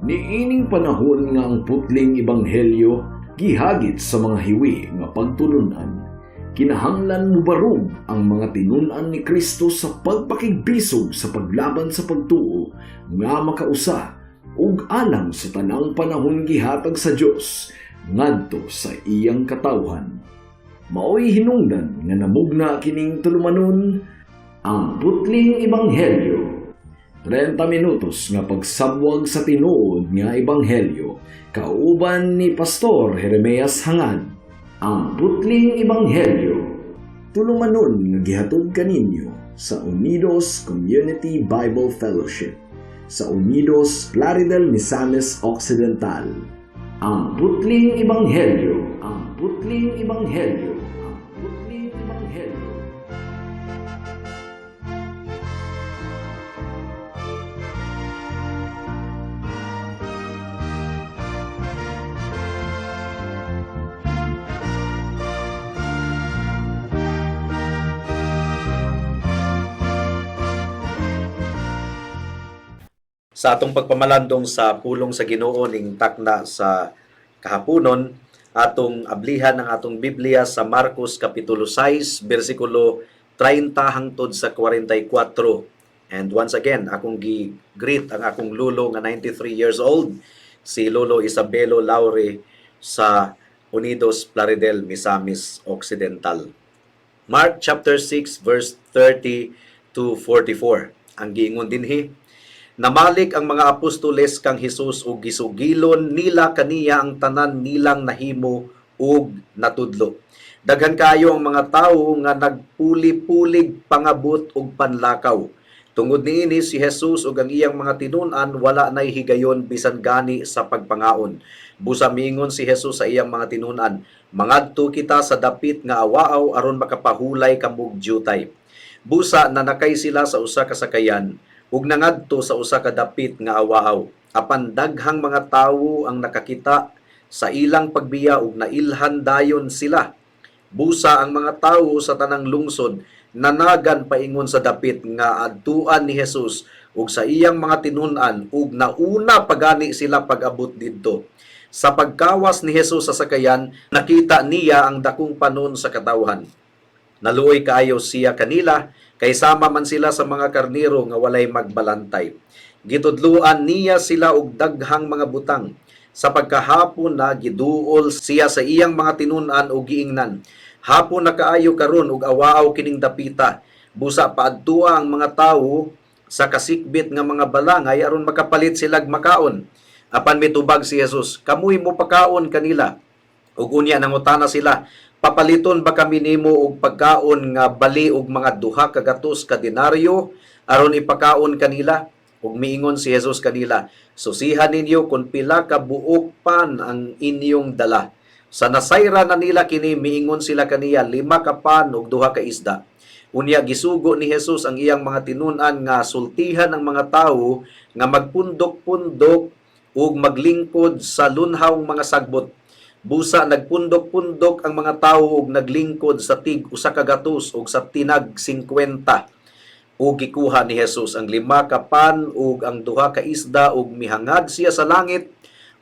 Niining panahon nga ang putling ebanghelyo gihagit sa mga hiwi nga pagtulunan, kinahanglan mubarog ang mga tinun-an ni Kristo sa pagpakigbisog sa paglaban sa pagtuo nga makausa ug alang sa tanang panahon gihatag sa Dios ngadto sa iyang katawhan. Maoy hinungdan nga namugna kining tulumanon, ang putling ebanghelyo. 30 minutos nga pagsabwag sa tinuod nga ebanghelyo kauban ni Pastor Jeremias Hangad. Ang putling ebanghelyo. Tulumanon nga gihatod kaninyo sa Unidos Community Bible Fellowship sa Unidos, Plaridel, Misamis Occidental. Ang putling ebanghelyo. Ang putling ebanghelyo. Ang putling ebanghelyo. Sa atong pagpamalandong sa pulong sa Ginoo ning takna sa kahaponon, atong ablihan ang atong Biblia sa Marcos kapitulo 6 bersikulo 30 hangtod sa 44. And once again, akong gi-greet ang akong lulo nga 93 years old, si Lolo Isabelo Laure sa Unidos, Plaridel, Misamis Occidental. Mark chapter 6 verse 30 to 44. Ang giingon dinhi, "Namalik ang mga apostoles kang Hesus ug gisugilon nila kaniya ang tanan nilang nahimo ug natudlo. Daghan kaayo ang mga tawo nga nagpuli-pulig pangabot ug panlakaw. Tungod niini, si Jesus ug ang iyang mga tinun-an wala nay higayon bisan gani sa pagpangaon. Busa miingon si Jesus sa iyang mga tinun-an, 'Mangadto kita sa dapit nga awaaw aron makapahulay kamog dyutay.' Busa nanakay sila sa usa ka sakayan ug nangadto sa usa ka dapit nga awaaw. Apan daghang mga tawo ang nakakita sa ilang pagbiya ug nailhan dayon sila. Busa ang mga tawo sa tanang lungsod nanagan paingon sa dapit nga adtuan ni Jesus ug sa iyang mga tinun-an ug nauna pagani sila pag-abot didto. Sa pagkawas ni Jesus sa sakayan, nakita niya ang dakong panon sa katawhan. Naluoy kaayo siya kanila kay sama man sila sa mga karniro nga walay magbalantay. Gitudluan niya sila og daghang mga butang. Sa pagkahapon na, giduol siya sa iyang mga tinun-an ug giingnan, 'Hapon na kaayo karon ug awaaw kining dapita. Busa paadtua ang mga tawo sa kasikbit nga mga balangay aron makapalit silag makaon.' Apan mitubag si Jesus, 'Kamoy mo pakaon kanila.' Ug unya nangutana sila, 'Papaliton ba kami nimo og pagkaon nga bali og mga 200 ka denaryo aron ipakaon kanila?' Ug miingon si Jesus kanila, 'Susihan ninyo kung pila ka buok pan ang inyong dala.' Sa nasayra na nila kini, miingon sila kaniya, 'Lima ka pan ug duha ka isda.' Unya gisugo ni Jesus ang iyang mga tinun-an nga sultihan ang mga tawo nga magpundok-pundok ug maglingkod sa lunhawng mga sagbot. Busa nagpundok-pundok ang mga tawo ug naglingkod sa tig 100 ug sa tinag 50. Ug gikuha ni Jesus ang 5 ka pan ug ang 2 ka isda ug mihangad siya sa langit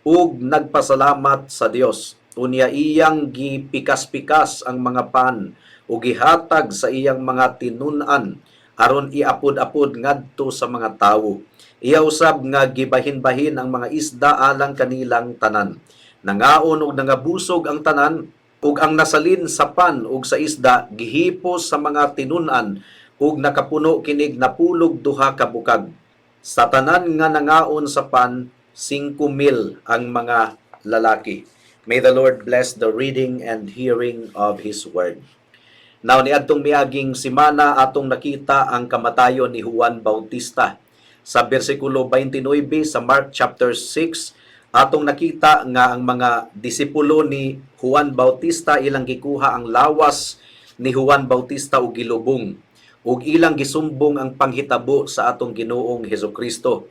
ug nagpasalamat sa Dios. Unya iyang gipikas-pikas ang mga pan ug gihatag sa iyang mga tinun-an aron iapod-apod ngadto sa mga tawo. Iya usab nga gibahin-bahin ang mga isda alang kanilang tanan. Nangaon ug nangabusog ang tanan, ug ang nasalin sa pan ug sa isda gihipos sa mga tinun-an ug nakapuno kinig 42 ka bukag. Sa tanan nga nangaon sa pan, 5,000 ang mga lalaki." May the Lord bless the reading and hearing of His Word. Now, niadtong miaging simana, atong nakita ang kamatayon ni Juan Bautista. Sa bersikulo 29 sa Mark chapter 6, atong nakita nga ang mga disipulo ni Juan Bautista ilang gikuha ang lawas ni Juan Bautista ug gilubong ug ilang gisumbong ang panghitabo sa atong Ginoong Hesukristo.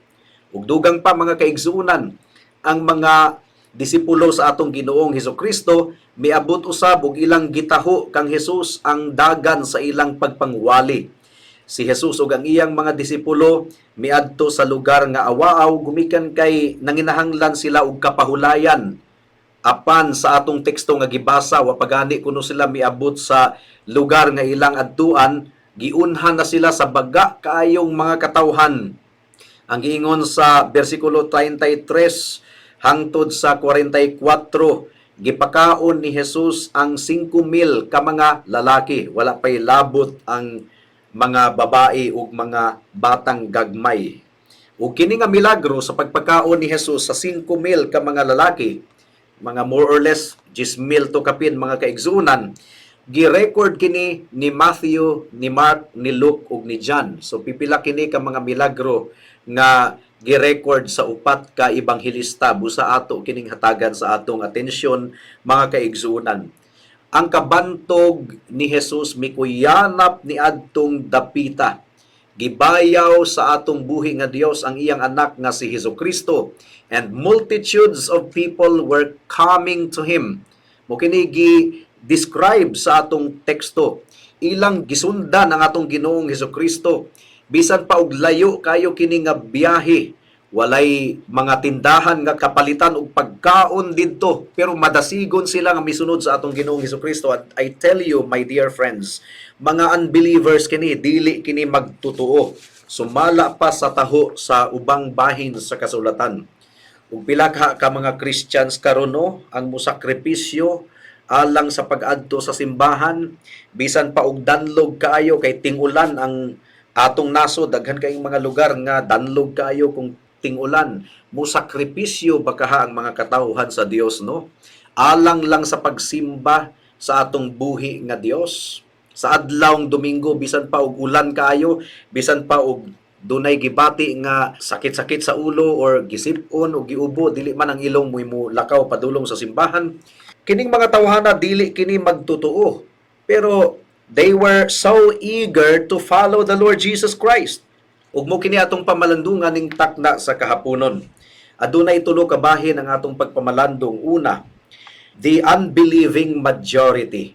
Ug dugang pa, mga kaigsuonan, ang mga disipulo sa atong Ginoong Hesukristo miabot usab ug ilang gitaho kang Hesus ang dagan sa ilang pagpangwali. Si Jesus ug ang iyang mga disipulo miadto sa lugar nga awaaw gumikan kay nanginahanglan sila og kapahulayan. Apan sa atong teksto nga gibasa, wa pa gani kuno sila miabot sa lugar nga ilang adtuan, giunhan na sila sa baga kaayong mga katawhan. Ang giingon sa bersikulo 33 hangtod sa 44, gipakaon ni Jesus ang 5,000 ka mga lalaki, wala pay labot ang mga babae ug mga batang gagmay. Ug kini nga milagro sa pagpakaon ni Jesus sa 5,000 ka mga lalaki, mga more or less 10,000 to kapin, mga kaigsuonan, gi-record kini ni Matthew, ni Mark, ni Luke ug ni John. So pipila kini ka mga milagro nga gi-record sa upat ka ebanghelista. Busa ato kining hatagan sa atong atensyon, mga kaigsuonan. Ang kabantog ni Jesus mikuyanap ni adtong dapita. Gibayaw sa atong buhi nga Dios ang iyang anak nga si Hesus Kristo, and multitudes of people were coming to him. Mao kini gi-describe sa atong teksto. Ilang gisundan ang atong Ginoong Hesus Kristo bisan pa og layo kayo kini nga biyahe, walay mga tindahan nga kapalitan og pagkaon didto, pero madasigon sila nga misunod sa atong Ginoong Hesus Kristo. At I tell you, my dear friends, mga unbelievers kini, dili kini magtotoo sumala pa sa taho sa ubang bahin sa kasulatan. Ug pila ka mga Christians karon, no, ang mosakripisyo alang sa pag-adto sa simbahan bisan pa og danlog kaayo kay ting-ulan ang atong nasod. Daghan kayong mga lugar nga danlog kaayo kung ting-ulan. Mosakripisyo ba kaha ang mga katawhan sa Dios, no, alang lang sa pagsimba sa atong buhi nga Dios sa adlawng Domingo, bisan pa og ulan kaayo, bisan pa og dunay gibati nga sakit-sakit sa ulo or gisip-on o giubo, dili man ang ilong mo mo lakaw padulong sa simbahan. Kining mga tawhana, dili kini magtotoo, pero they were so eager to follow the Lord Jesus Christ. Ug mao kini atong pamalandungan ning takna sa kahaponon. Adunay tulo ka bahin ang atong pagpamalandong. Una, the unbelieving majority.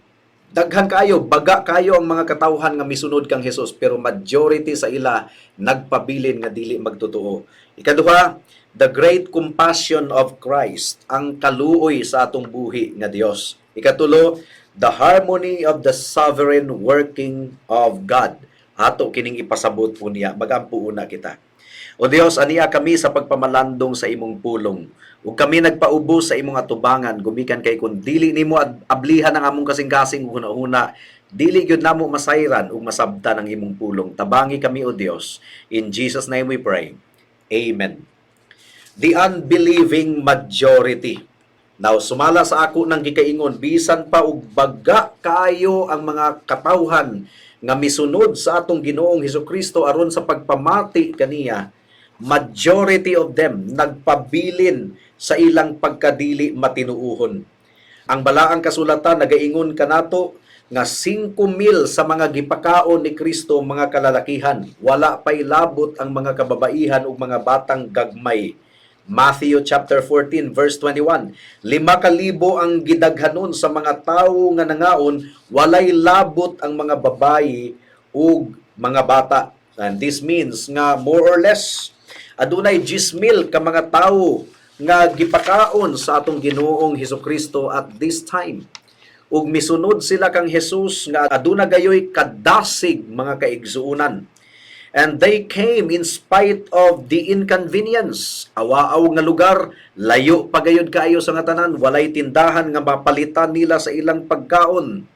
Daghan kayo, baga kayo ang mga katawhan nga misunod kang Jesus, pero majority sa ila nagpabilin nga dili magtotoo. Ikaduha, the great compassion of Christ, ang kaluoy sa atong buhi nga Dios. Ikatulo, the harmony of the sovereign working of God. Ato kining ipasabot po niya. Magampo una kita. O Dios, ania kami sa pagpamalandong sa imong pulong. Ug kami nagpaubos sa imong atubangan gumikan kay kun dili nimo ablihan ang among kasing-kasing ug hunahuna, dili gyud namo masayran ug masabtan ang imong pulong. Tabangi kami, O Dios. In Jesus' name we pray. Amen. The unbelieving majority. Now, sumala sa ako nang gikaingon, bisan pa og baga kaayo ang mga katawhan nga misunod sa atong Ginoong Hesus aron sa pagpamati kaniya, majority of them nagpabilin sa ilang pagkadili matinuuhon. Ang balaang kasulatan nagaingon kanato nga 5,000 sa mga gipakaon ni Kristo mga kalalakihan, wala pay labot ang mga kababaihan ug mga batang gagmay. Matthew chapter 14 verse 21. 5,000 ang gidaghanon sa mga tawo nga nangaon, walay labot ang mga babayi ug mga bata. And this means nga more or less adunay 10,000 ka mga tawo nga gipakaon sa atong Ginoong Hesus at this time. Ug misunod sila kang Jesus nga aduna gayoy kadasig, mga kaigsuonan. And they came in spite of the inconvenience. Awaaw nga lugar, layo pa gayud kaayo sa nga tanan, walay tindahan nga mapalitan nila sa ilang pagkaon.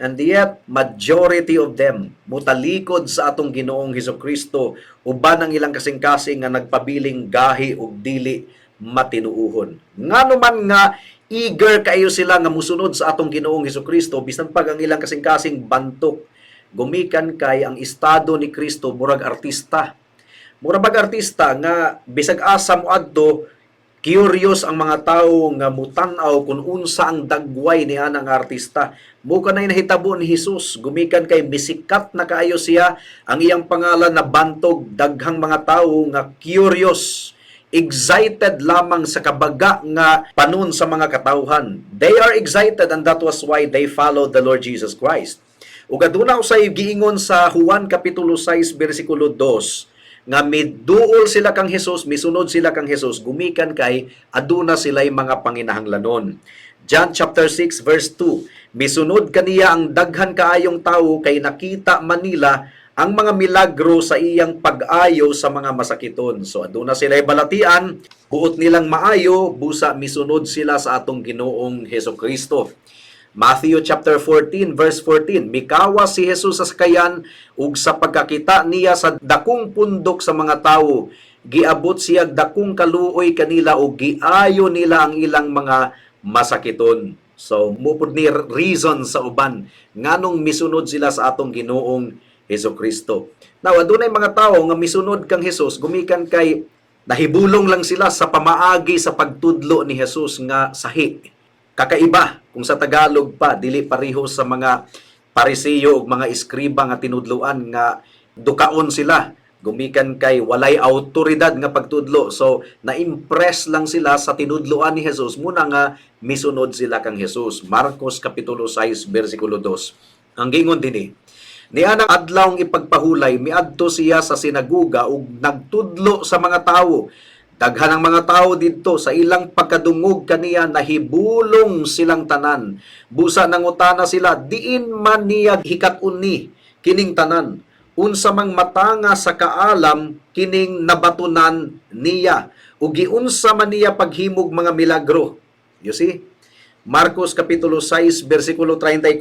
And yet, majority of them mutalikod sa atong Ginoong Hesus Kristo uban ang ilang kasing-kasing nga nagpabiling gahi ug dili matinuuhon. Ngano man nga eager kaayo sila nga musunod sa atong Ginoong Hesus Kristo bisan pag ang ilang kasing-kasing bantok? Gumikan kay ang estado ni Kristo murag artista. Murag bag artista nga bisag asa mo adto, curious ang mga tawo nga mutan-aw kung unsa ang dagway ni anang artista. Mao kanay nahitabo ni Jesus gumikan kay misikat na kaayo siya, ang iyang pangalan na bantog, daghang mga tawo nga curious, excited lamang sa kabaga nga panon sa mga katawhan. They are excited, and that was why they followed the Lord Jesus Christ. Ug aduna usay giingon sa Juan kapitulo 6 bersikulo 2 nga miduol sila kang Hesus, misunod sila kang Hesus gumikan kay aduna sila'y mga panginahanglanon. John chapter 6 verse 2, misunod kaniya ang daghan kaayong tawo kay nakita man nila ang mga milagro sa iyang pag-ayo sa mga masakiton. So aduna sila'y balatian, buot nilang maayo, busa misunod sila sa atong Ginoong Hesus Kristo. Matthew chapter 14 verse 14, mikawas si Jesus sa sakayan ug sa pagkakita niya sa dakong pundok sa mga tawo, giabot siya dakong kaluoy kanila ug giayo nila ang ilang mga masakiton. So mupod ni reason sa uban nganong misunod sila sa atong Ginoong Hesus Kristo. Now adunay mga tawo nga misunod kang Hesus gumikan kay nahibulong lang sila sa pamaagi sa pagtudlo ni Hesus nga sahi. Kakaiba kung sa Tagalog pa, dili pareho sa mga Parisiyo ug mga eskriba nga tinudloan nga dukaon sila gumikan kay walay autoridad nga pagtudlo. So na-impress lang sila sa tinudloan ni Jesus, muna nga misunod sila kang Jesus. Marcos kapitulo 6 bersikulo 2. Ang gingon dinhi, nianang adlawng ipagpahulay, miadto siya sa sinaguga ug nagtudlo sa mga tawo. Daghan ang mga tao didto, sa ilang pagkadungog kaniya nahibulong silang tanan. Busa nangutana sila, diin man niya hikat-on ni kining tanan? Unsa mang matanga sa kaalam kining nabatunan niya? Ug giunsa man niya paghimog mga milagro? You see? Marcos kapitulo 6 bersikulo 34,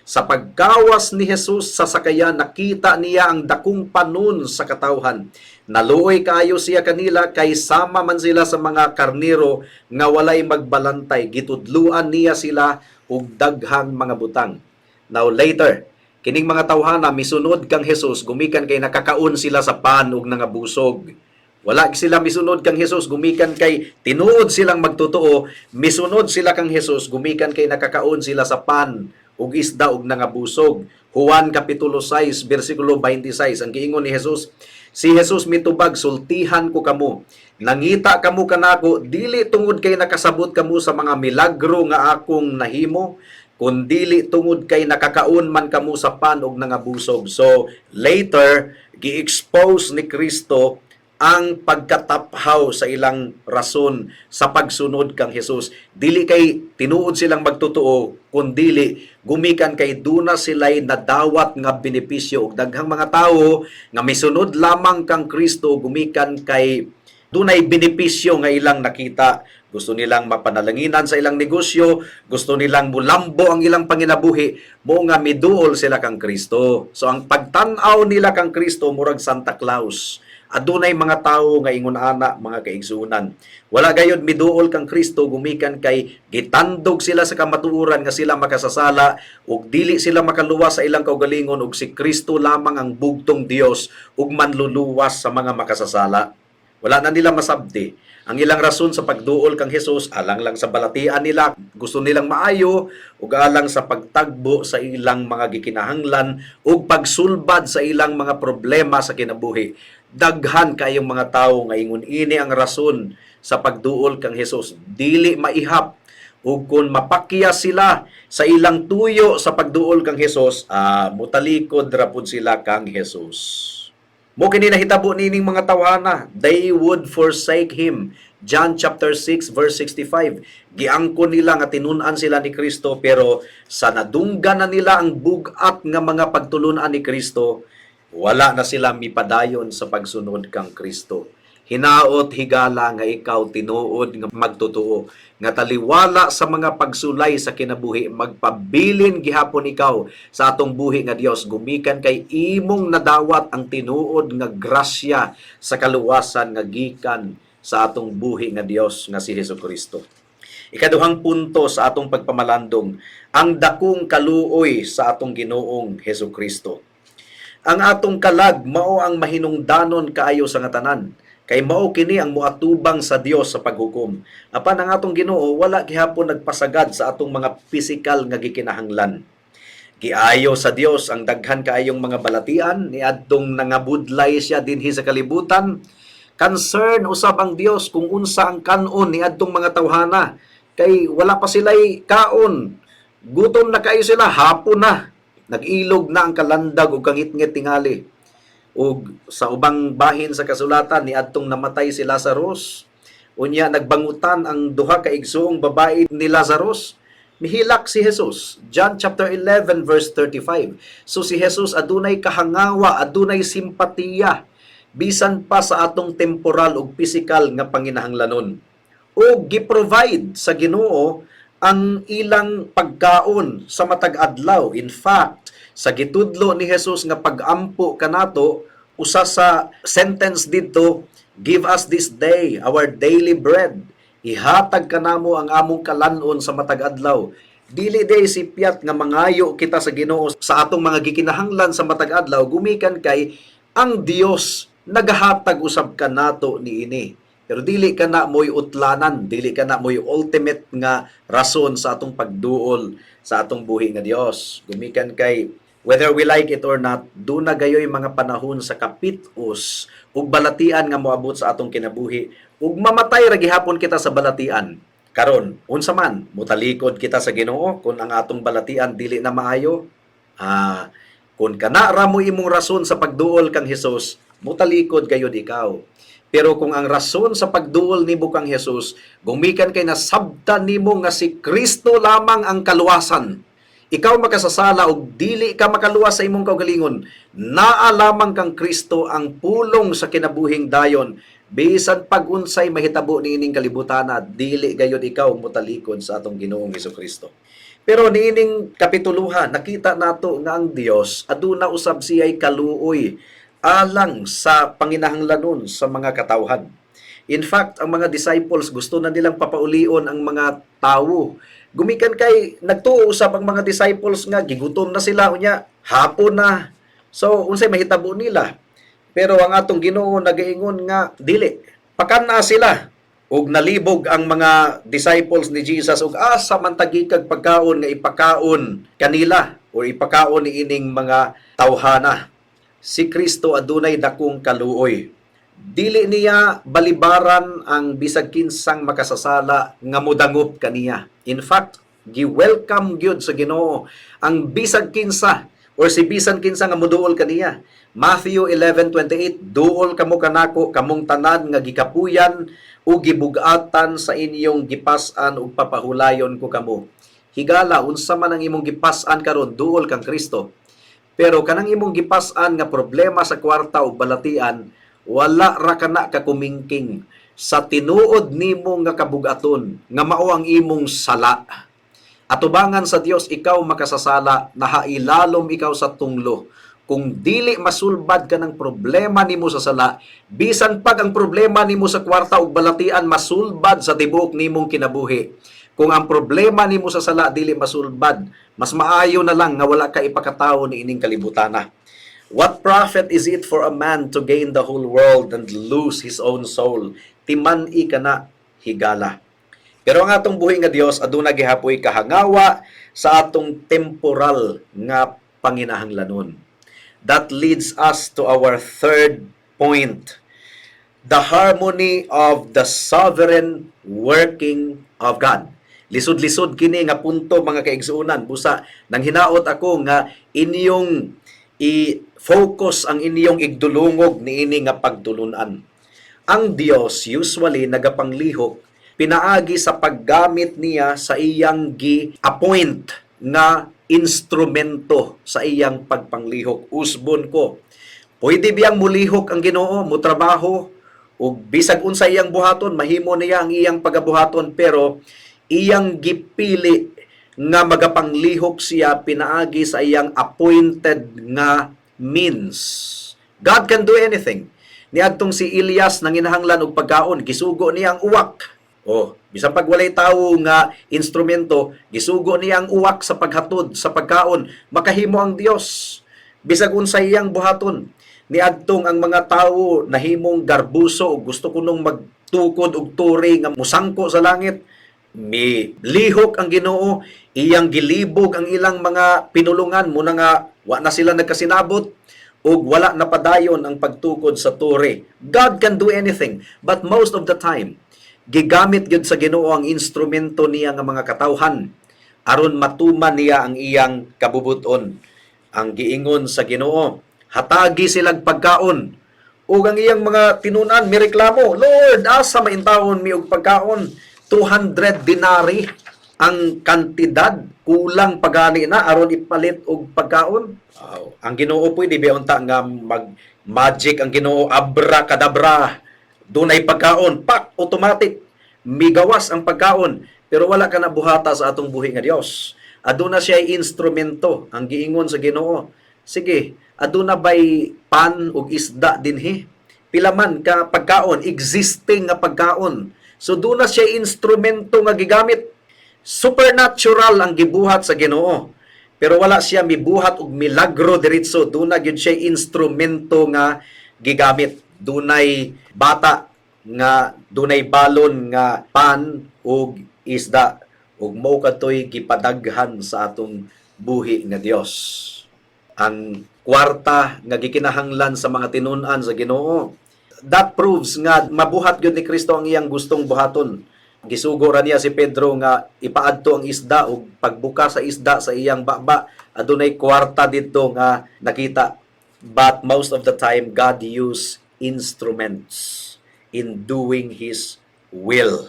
sa pagkawas ni Jesus sa sakayan, nakita niya ang dakong panon sa katawhan. Naluoy kaayo siya kanila kay sama man sila sa mga karniro nga walay magbalantay. Gitudluan niya sila og daghang mga butang. Now later, kining mga tawhana misunod kang Jesus gumikan kay nakakaon sila sa pan ug nangabusog. Wala sila misunod kang Jesus gumikan kay tinuod silang magtotoo, misunod sila kang Jesus gumikan kay nakakaon sila sa pan ug isda ug nangabusog. Juan kapitulo 6 bersikulo 26, ang giingon ni Jesus, si Jesus mitubag, sultihan ko kamo. Nangita kamo kanako dili tungod kay nakasabot kamo sa mga milagro nga akong nahimo, kundili tungod kay nakakaon man kamo sa pan ug nangabusog. So later gi-expose ni Kristo ang pagkataphaw sa ilang rason sa pagsunod kang Jesus. Dili kay tinuod silang magtotoo, kundili gumikan kay duna sila'y nadawat nga benepisyo, ug daghang mga tawo nga misunod lamang kang Kristo gumikan kay dunay benepisyo nga ilang nakita. Gusto nilang mapanalanginan sa ilang negosyo, gusto nilang mulambo ang ilang panginabuhi, mo nga miduol sila kang Kristo. So ang pagtan-aw nila kang Kristo murag Santa Claus. Adunay mga tawo nga ingon ana, mga kaigsuonan. Wala gayod miduol kang Kristo gumikan kay gitandog sila sa kamatuoran nga sila makasasala ug dili sila makaluwas sa ilang kaugalingon, ug si Kristo lamang ang bugtong Dios ug manluluwas sa mga makasasala. Wala na nila masabti. Ang ilang rason sa pagduol kang Hesus alang lang sa balatian nila, gusto nilang maayo, ug alang sa pagtagbo sa ilang mga gikinahanglan ug pagsulbad sa ilang mga problema sa kinabuhi. Daghan kayong mga tawo nga ingon ini ang rason sa pagduol kang Hesus. Dili maihap, ug kung mapakya sila sa ilang tuyo sa pagduol kang Hesus, mutalikod ra pud sila kang Hesus. Mo kini nahitabo nining mga tawhana, they would forsake him. John chapter 6 verse 65. Giangkon nila nga tinun-an sila ni Kristo, pero sa nadunggan na nila ang bug-at nga mga pagtulun-an ni Kristo, wala na sila mipadayon sa pagsunod kang Kristo. Hinaot higala nga ikaw tinuod nga magtotoo, nga taliwala sa mga pagsulay sa kinabuhi, magpabilin gihapon ikaw sa atong buhi nga Dios gumikan kay imong nadawat ang tinuod nga grasya sa kaluwasan nga gikan sa atong buhi nga Dios nga si Hesukristo. Ikaduhang punto sa atong pagpamalandong, ang dakong kaluoy sa atong Ginoong Hesukristo. Ang atong kalag mao ang mahinungdanon kaayo sa nga tanan, kay mao kini ang moatubang sa Dios sa paghukom. Apan ang atong Ginoo wala gihapon nagpasagad sa atong mga pisikal nga gikinahanglan. Giayo sa Dios ang daghan kaayong mga balatian niadtong nangabudlay siya dinhi sa kalibutan. Concern usab ang Dios kung unsa ang kan-on niadtong mga tawhana, kay wala pa sila'y kaon. Gutom na kaayo sila, hapon na. Nag-ilog na ang kalandag ug kangitngit tingali. Ug sa ubang bahin sa kasulatan, niadtong namatay si Lazarus. Unya nagbangutan ang duha ka igsuong babae ni Lazarus. Mihilak si Jesus. John chapter 11 verse 35. So si Jesus adunay kahangawa, adunay simpatiya bisan pa sa atong temporal ug physical nga panginahanglanon. O gi-provide sa Ginoo ang ilang pagkaon sa matag adlaw. In fact, sa gitudlo ni Jesus nga pag-ampo kanato, usa sa sentence didto, "Give us this day our daily bread." Ihatag kanamo ang among kalanon sa matag adlaw. Dili diay sipyat nga mangayo kita sa Ginoo sa atong mga gikinahanglan sa matag adlaw, gumikan kay ang Dios nagahatag usab kanato niini. Pero dili kana mo'y utlanan, dili kana mo'y ultimate nga rason sa atong pagduol sa atong buhi nga Dios. Gumikan kay whether we like it or not, duna gayoy mga panahon sa kapitos ug balatian nga moabot sa atong kinabuhi, ug mamatay ra gihapon kita sa balatian. Karon, unsa man, mutalikod kita sa Ginoo kung ang atong balatian dili na maayo? Ah, kung kana ra mo imong rason sa pagduol kang Hesus, mutalikod gayud ikaw. Pero kung ang rason sa pagduol nimo kang Hesus, gumikan kay nasabtan nimo nga si Kristo lamang ang kaluwasan. Ikaw makasasala og dili ka makaluwas sa imong kaugalingon. Naa lamang kang Kristo ang pulong sa kinabuhing dayon. Bisan pag-unsay mahitabo niining kalibutana, dili gayud ikaw mutalikod sa atong Ginoong Kristo. Pero niining kapituluha, nakita nato nga ang Dios aduna usab siya'y kaluoy alang sa panginahanglanon sa mga katawhan. In fact, ang mga disciples, gusto na nilang papaulion ang mga tawo. Gumikan kay nagtuo usab ang mga disciples nga gigutom na sila, unya hapon na. So unsay mahitabo nila? Pero ang atong Ginoo nagaingon nga dili. Pakan-a sila, ug nalibog ang mga disciples ni Jesus ug asa man ta gikag pagkaon nga ipakaon kanila o ipakaon ni ining mga tawhana. Si Kristo adunay dakong kaluoy. Dili niya balibaran ang bisag kinsang makasasala nga modangop kaniya. In fact, gi-welcome gyud sa Ginoo ang bisag kinsa or si bisan kinsa nga moduol kaniya. Matthew 11:28, "Duol kamo kanako, kamong tanan nga gikapuyan ug gibug-atan sa inyong gipas-an, ug papahulayon ko kamo." Higala, unsa man ang imong gipas-an karon, duol kang Kristo. Pero kanang imong gipas-an nga problema sa kwarta o balatian, wala ra kana kakumingking sa tinuod nimo nga kabugaton nga mao ang imong sala. Atubangan sa Dios, ikaw makasasala, nahailalom ikaw sa tunglo. Kung dili masulbad ka ng problema nimo sa sala, bisan pag ang problema nimo sa kwarta ug balatian masulbad sa tibuok nimong kinabuhi, kung ang problema nimo sa sala dili masulbad, mas maayo na lang nga wala ka ipakatawo ni ining kalibutana. What profit is it for a man to gain the whole world and lose his own soul? Timan-i kana, higala. Pero ang atong buhi nga Dios aduna gihapoy kahangawa sa atong temporal nga panginahanglanon. That leads us to our third point: the harmony of the sovereign working of God. Lisod-lisod kini nga punto, mga kaigsuonan, busa nang hinaot ako nga inyong i-focus ang inyong igdulungog niini nga pagtulunan. Ang Dios usually nagapanglihok pinaagi sa paggamit niya sa iyang gi-appoint nga instrumento sa iyang pagpanglihok. Usbon ko. Pwede biyang mulihok ang Ginoo, mutrabaho, ug bisag unsa iyang buhaton, mahimo niya ang iyang pagabuhaton, pero iyang gipili nga magapanglihok siya pinaagi sa iyang appointed nga means. God can do anything. Niadtong si Elias nanginahanglan og pagkaon, gisugo niya ang uwak. Oh, bisan pag walay tawo nga instrumento, gisugo niya ang uwak sa paghatod sa pagkaon. Makahimo ang Dios bisag unsay iyang buhaton. Niadtong ang mga tawo nahimong garbuso ug gusto kunong magtukod og tore nga musangko sa langit, mi lihok ang Ginoo, iyang gilibog ang ilang mga pinulungan muna nga wa na sila nagkasinabot ug wala na padayon ang pagtukod sa tore. God can do anything, but most of the time gigamit gyud sa Ginoo ang instrumento niya nga mga katawhan aron matuman niya ang iyang kabubuton. Ang giingon sa Ginoo, hatagi silag pagkaon. Ug ang iyang mga tinunan mireklamo, "Lord, asa maintawon mi og pagkaon? 200 denarii ang kantidad, kulang pagani na aron ipalit og pagkaon." Aw, ang Ginoo pwede ba unta nga mag magic ang Ginoo, abracadabra, dunay pagkaon, pak, automatic migawas ang pagkaon? Pero wala ka na buhata sa atong buhi nga Dios. Aduna siya instrumento. Ang giingon sa Ginoo, "Sige, aduna bay pan ug isda dinhi? Pila man ka pagkaon?" Existing nga pagkaon. So duna siya instrumento nga gigamit. Supernatural ang gibuhat sa Ginoo, pero wala siya mibuhat og milagro diretso. Duna gyud siya instrumento nga gigamit. Dunay bata nga dunay balon nga pan ug isda, ug mao kadtoy gipadaghan sa atong buhi nga Dios. Ang kwarta nga gikinahanglan sa mga tinun-an sa Ginoo, that proves nga mabuhat gyud ni Kristo ang iyang gustong buhaton. Gisugo ra niya si Pedro nga ipaadto ang isda, ug pagbuka sa isda sa iyang baba, adunay kwarta didto nga nakita. But most of the time, God use instruments in doing His will.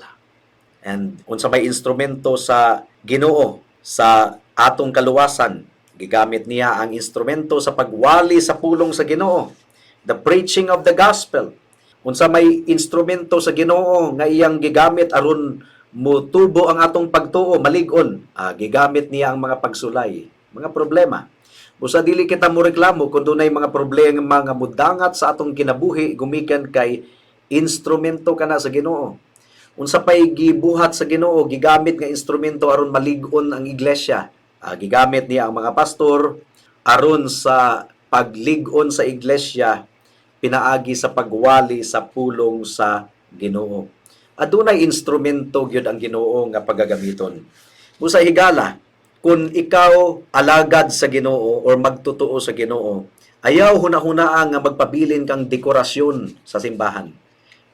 And unsa may instrumento sa Ginoo sa atong kaluwasan? Gigamit niya ang instrumento sa pagwali sa pulong sa Ginoo, the preaching of the gospel. Unsa may instrumento sa Ginoo nga iyang gigamit aron mutubo ang atong pagtuo, malig-on? Gigamit niya ang mga pagsulay, mga problema. Busa dili kita mo reklamo kung dunay mga problema nga mudangat sa atong kinabuhi, gumikan kay instrumento kana sa Ginoo. Unsa pay gibuhat sa Ginoo, gigamit nga instrumento aron malig-on ang iglesia? Gigamit niya ang mga pastor aron sa paglig-on sa iglesia pinaagi sa pagwali sa pulong sa Ginoo. Adunay instrumento gyud ang Ginoo nga pagagamiton. Busa higala, kung ikaw alagad sa Ginoo or magtotoo sa Ginoo, ayaw hunahunaa nga magpabilin kang dekorasyon sa simbahan.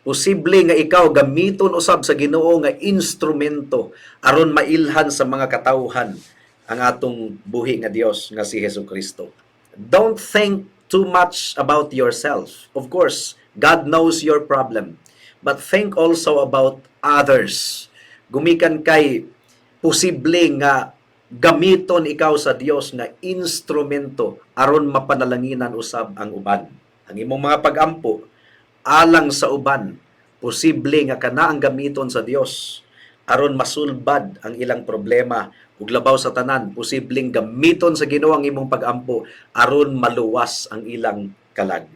Posible nga ikaw gamiton usab sa Ginoo nga instrumento aron mailhan sa mga katawhan ang atong buhi nga Dios nga si Hesus Kristo. Don't think too much about yourself. Of course, God knows your problem. But think also about others. Gumikan kay posible nga gamiton ikaw sa Dios nga instrumento aron mapanalanginan usab ang uban. Ang imong mga pagampo alang sa uban, posible nga kana ang gamiton sa Dios aron masulbad ang ilang problema, ug labaw sa tanan, posibleng gamiton sa Ginoo ang imong pagampo aron maluwas ang ilang kalag.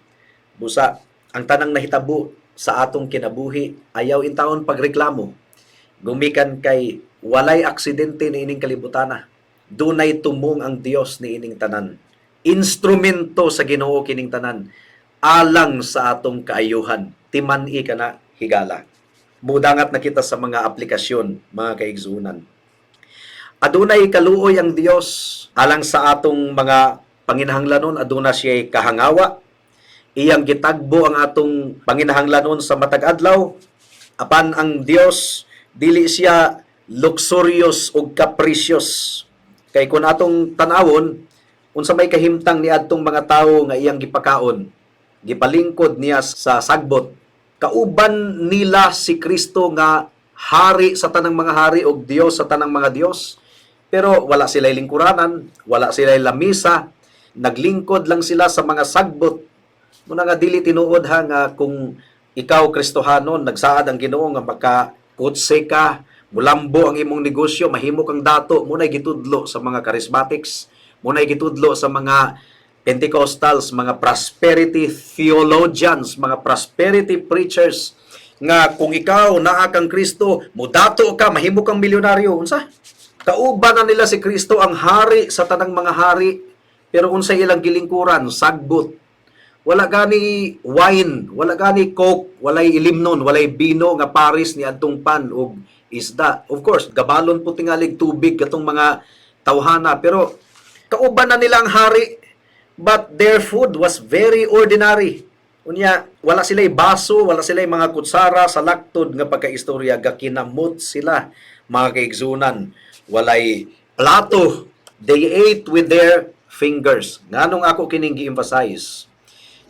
Busa ang tanang nahitabo sa atong kinabuhi, ayaw intawon pagreklamo, gumikan kay walay aksidente ni ining kalibutana. Dunay tumong ang Dios ni ining tanan. Instrumento sa Ginoo kining tanan alang sa atong kaayuhan. Timan-i kana, higala. Mudangat na kita sa mga aplikasyon, mga kaigsuonan. Adunay kaluoy ang Dios alang sa atong mga panginahanglanon, aduna siya kahangawa. Iyang gitagbo ang atong panginahanglanon sa matag adlaw. Apan ang Dios, dili siya luxurious ug capricious. Kay kung atong tan-awon, unsa may kahimtang ni adtong mga tawo nga iyang gipakaon, gipalingkod niya sa sagbot. Kauban nila si Kristo nga hari sa tanang mga hari ug Dios sa tanang mga Dios. Pero wala sila lingkuranan, wala sila lamisa, naglingkod lang sila sa mga sagbot. Muna nga dili tinuod ha nga kung ikaw Kristohanon, nagsaad ang Ginoo nga maka kotse ka, mulambo ang imong negosyo, mahimo kang dato. Muna'y gitudlo sa mga charismatics, muna'y gitudlo sa mga Pentecostals, mga prosperity theologians, mga prosperity preachers, nga kung ikaw naa kang Kristo, mudato ka, mahimo kang milyonaryo. Unsa? Kauban na nila si Kristo, ang hari sa tanang mga hari, pero unsa ilang gilingkuran? Sagbot. Wala gani wine, wala gani Coke, walay ilimnon, walay bino nga paris ni adtong pan ug isda. Of course, gabalon po tingalig tubig katong mga tawhana, pero kauban na nila ang hari, but their food was very ordinary. Unya, wala sila baso, wala sila mga kutsara sa laktod nga pagkaistorya, gakinamot sila, mga kaigsuonan. Walay plato. They ate with their fingers. Nganong ako kining gi-emphasize?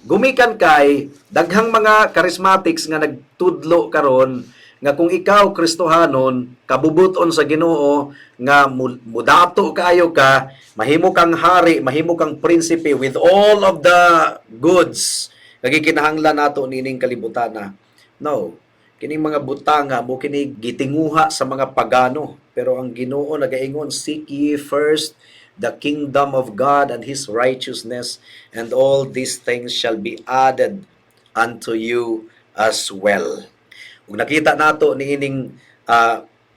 Gumikan kay daghang mga charismatics nga nagtudlo karon nga kung ikaw Kristohanon, kabubuton sa Ginoo nga mudato kaayo ka, mahimo kang hari, mahimo kang prinsipe with all of the goods nga gikinahanglan nato nining kalibutana. No. Kining mga butanga mo kini gitinguha sa mga pagano, pero ang Ginoo nagaingon, "Seek ye first the kingdom of God and his righteousness, and all these things shall be added unto you as well." Ug nakita nato niining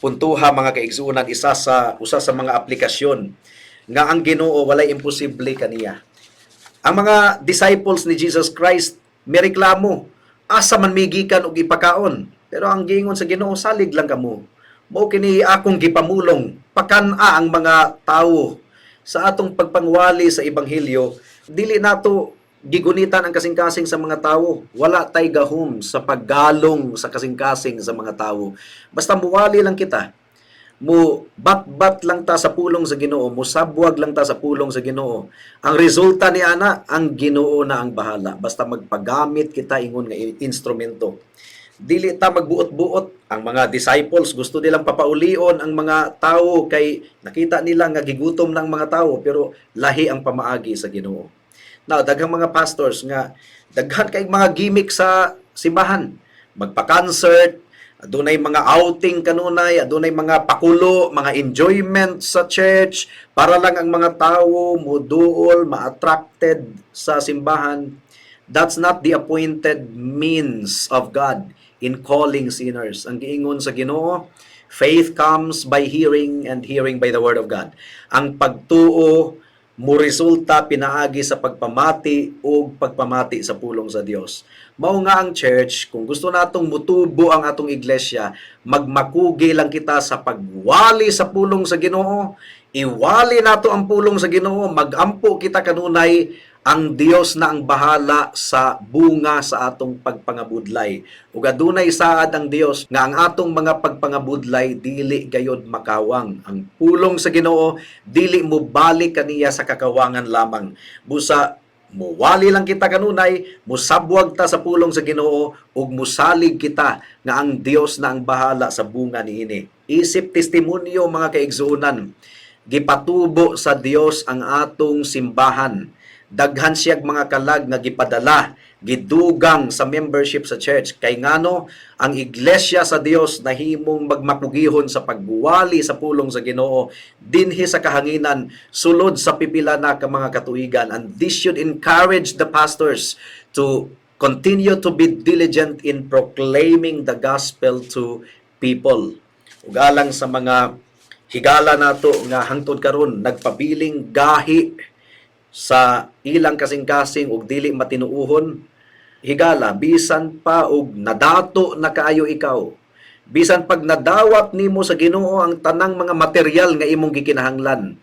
puntuha, mga kaigsuonan, isa sa usa sa mga aplikasyon nga ang Ginoo walay imposible kaniya. Ang mga disciples ni Jesus Christ mireklamo, "Asa man mi gikan og ipakaon?" Pero ang giingon sa Ginoo, "Salig lang kamo. Mao kini akong gipamulong, pakan-a ang mga tawo." Sa atong pagpangwali sa ebanghelyo, dili nato gigunitan ang kasing-kasing sa mga tawo. Wala tay gahom sa paggalong sa kasing-kasing sa mga tawo. Basta muwali lang kita, mo bat-bat lang ta sa pulong sa Ginoo, mo sabwag lang ta sa pulong sa Ginoo. Ang resulta ni ana, ang Ginoo na ang bahala. Basta magpagamit kita ingon nga instrumento. Dili ta magbuot-buot. Ang mga disciples, gusto nilang papaulion ang mga tawo kay nakita nila nga gigutom ng mga tawo, pero lahi ang pamaagi sa Ginoo. Now, daghang mga pastors nga daghan kay mga gimmick sa simbahan. Magpa-concert, adunay mga outing kanunay, adunay mga pakulo, mga enjoyment sa church para lang ang mga tawo muduol, ma-attracted sa simbahan. That's not the appointed means of God in calling sinners. Ang giingon sa Ginoo, "Faith comes by hearing, and hearing by the word of God." Ang pagtuo mo resulta pinaagi sa pagpamati o pagpamati sa pulong sa Dios. Mao nga ang church, kung gusto natong mutubo ang atong iglesia, magmakugi lang kita sa pagwali sa pulong sa Ginoo. Iwali nato ang pulong sa Ginoo, magampo kita kanunay, ang Dios na ang bahala sa bunga sa atong pagpangabudlay. Ug adunay saad ang Dios nga ang atong mga pagpangabudlay dili gayod makawang. Ang pulong sa Ginoo dili mo balik kaniya sa kakawangan lamang. Busa muwali lang kita kanunay, musabwag ta sa pulong sa Ginoo ug musalig kita nga ang Dios na ang bahala sa bunga niini. Isip testimonyo, mga kaigsuonan, gipatubo sa Dios ang atong simbahan. Daghan siyag mga kalag nga gipadala, gidugang sa membership sa church. Kay ngano, ang iglesia sa Dios nahimong magmakugihon sa pagwali sa pulong sa Ginoo dinhi sa kahanginan sulod sa pipila na ka mga katuigan. And this should encourage the pastors to continue to be diligent in proclaiming the gospel to people. Ug alang sa mga higala nato nga hangtod karon nagpabiling gahi sa ilang kasing-kasing ug dili matinuohon, higala, bisan pa og nadato na kaayo ikaw, bisan pag nadawat nimo sa Ginoo ang tanang mga material nga imong gikinahanglan,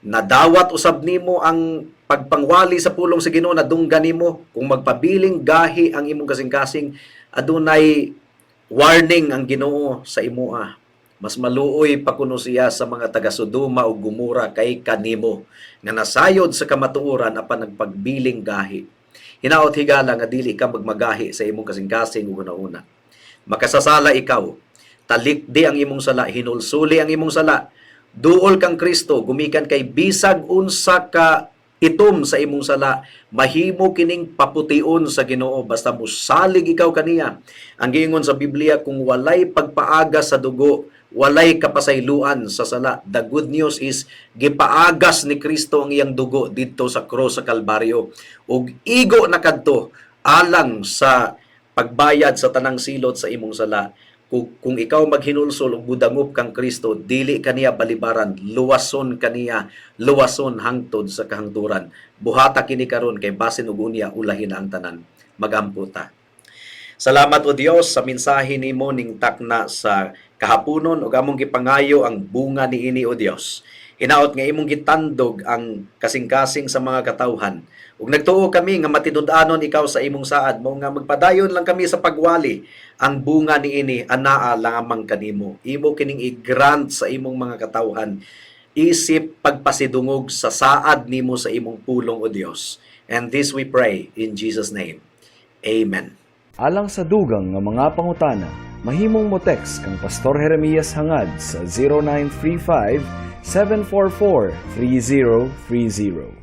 nadawat usab nimo ang pagpangwali sa pulong sa Ginoo, nadunggan nimo, kung magpabiling gahi ang imong kasing-kasing, adunay warning ang Ginoo sa imoa. Mas maluoy pa kuno siya sa mga taga Sodoma ug Gomora kay kanimo nga nasayod sa kamatuoran apan nagpagbiling gahi. Hinaot, higala, nga dili ka magmagahi sa imong kasing-kasing ug una. Makasasala ikaw, talikdi ang imong sala, hinulsuli ang imong sala. Duol kang Kristo gumikan kay bisag unsa ka itom sa imong sala, mahimo kining papution sa Ginoo basta mosalig ikaw kaniya. Ang giingon sa Biblia, kung walay pagpaagas sa dugo, walay kapasayloan sa sala. The good news is gipaagas ni Kristo ang iyang dugo didto sa krus sa Kalbaryo ug igo na kadto alang sa pagbayad sa tanang silot sa imong sala. Kung ikaw maghinulsol ug budangop kang Kristo, dili kaniya balibaran, luwason kaniya, luwason hangtod sa kahangturan. Buhata kini karon kay basin ug unya ulahin na ang tanan. Magampo ta. Salamat, O Dios, sa mensahe nimo ning takna sa kahaponon ug among gipangayo ang bunga niini, O Dios. Hinaot nga imong gitandog ang kasing-kasing sa mga katawhan. Ug nagtuo kami nga matinud-anon ikaw sa imong saad mo nga magpadayon lang kami sa pagwali. Ang bunga niini anaa lamang kanimo. Imo kining i-grant sa imong mga katawhan. isip pagpasidungog sa saad nimo sa imong pulong, O Dios. And this we pray in Jesus' name. Amen. Alang sa dugang nga mga pangutana, mahimong mo text kang Pastor Jeremias Hangad sa 0935 744 3030.